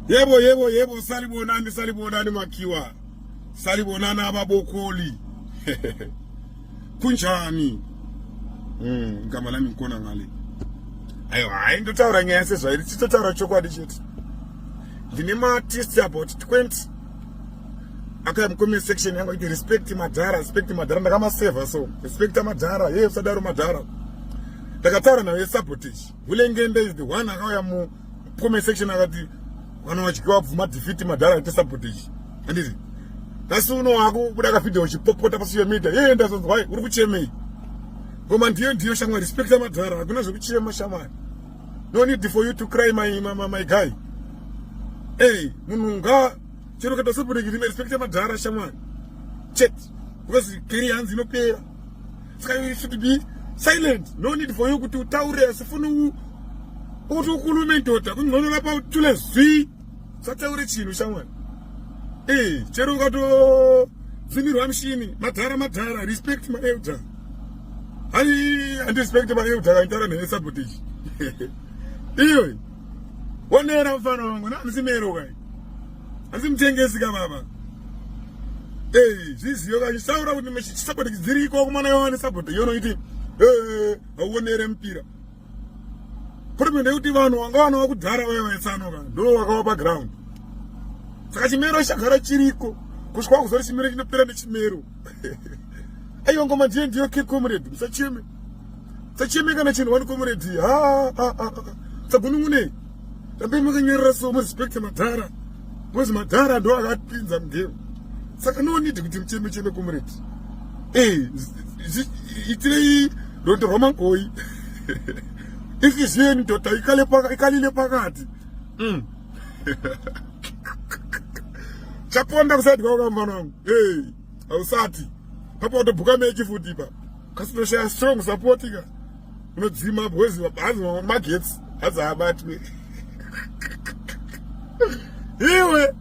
Yebo, yebo, yebo, salibonani, salibonani makhiwa. Salibonani ababokoli. Kunjani? Igama lami ngikona ngale. Ayo, hayi ndotaura nyaya sezvairi, titotaura chokwadi chete. Ndine maartist about 20 akauya mucomment section yangu achiti respect madhara, respect madhara, ndakamaseva so respect madhara, ye usadaro madhara. Ndakataura naye sabotage. Hulengende is the one akauya mu comment section akati vana vadyiwa bvuma defeat madhara aite sabotage. Handiti? Nhasi uno wako kubuda kavideo uchipopota pasocial media. Yeye ndazonzwa why uri kuchemei? Ngoma ndiyo ndiyo shamwari, respect madhara, hakuna zvekuchema shamwari. No need for you to cry my my, my, my guy. Hey, munhu nga chero kaita sabotage respect madhara shamwari. Chete. Because career hanzi inopera. Saka you should be silent. No need for you kuti utaure asifuni ukuthi ukhulume ndoda kungcono lapha uthule zwi. Usataure chinhu shamwari. Eh, chero ukatodzimirwa mushini, madhara madhara, respect my elder. Hai, andirespect my elder kaitaura naye sabotage. Iyo. Wonera mfana wangu, na mero kai. Hanzi mutengesi ka baba. Eh, zviziyo kachisaura kuti sabotage dziriko kumana yowane sabotage yonoiti eh hauonere mpira. Problem ndeyekuti vanhu vanga vana vakudhara vaya vaitsano ka ndo vakawa paground. Saka chimero chagara chiriko kusvika kuzori chimero chinopera nechimero. Aiwa ngoma ndiye ndiyo ke comrade musacheme. Musacheme kana chinhu one comrade. Ha ha ha. Sagunun'une. Rambai makanyarara so murespect madhara. Because madhara ndo akapinza mugame. Saka no need kuti mucheme cheme comrade. Eh, itirei rondo rwamangoyi. Inhliziyo yenu ndoda ikale ikalile phakathi. Chaponda kusati kwako mfana wangu. Hey, hausati. Papa watobhuka mechi futi ipa. Kasi toshaya strong support ka. Unodzima because hanzi magetsi hanzi haabatwe. Iwe.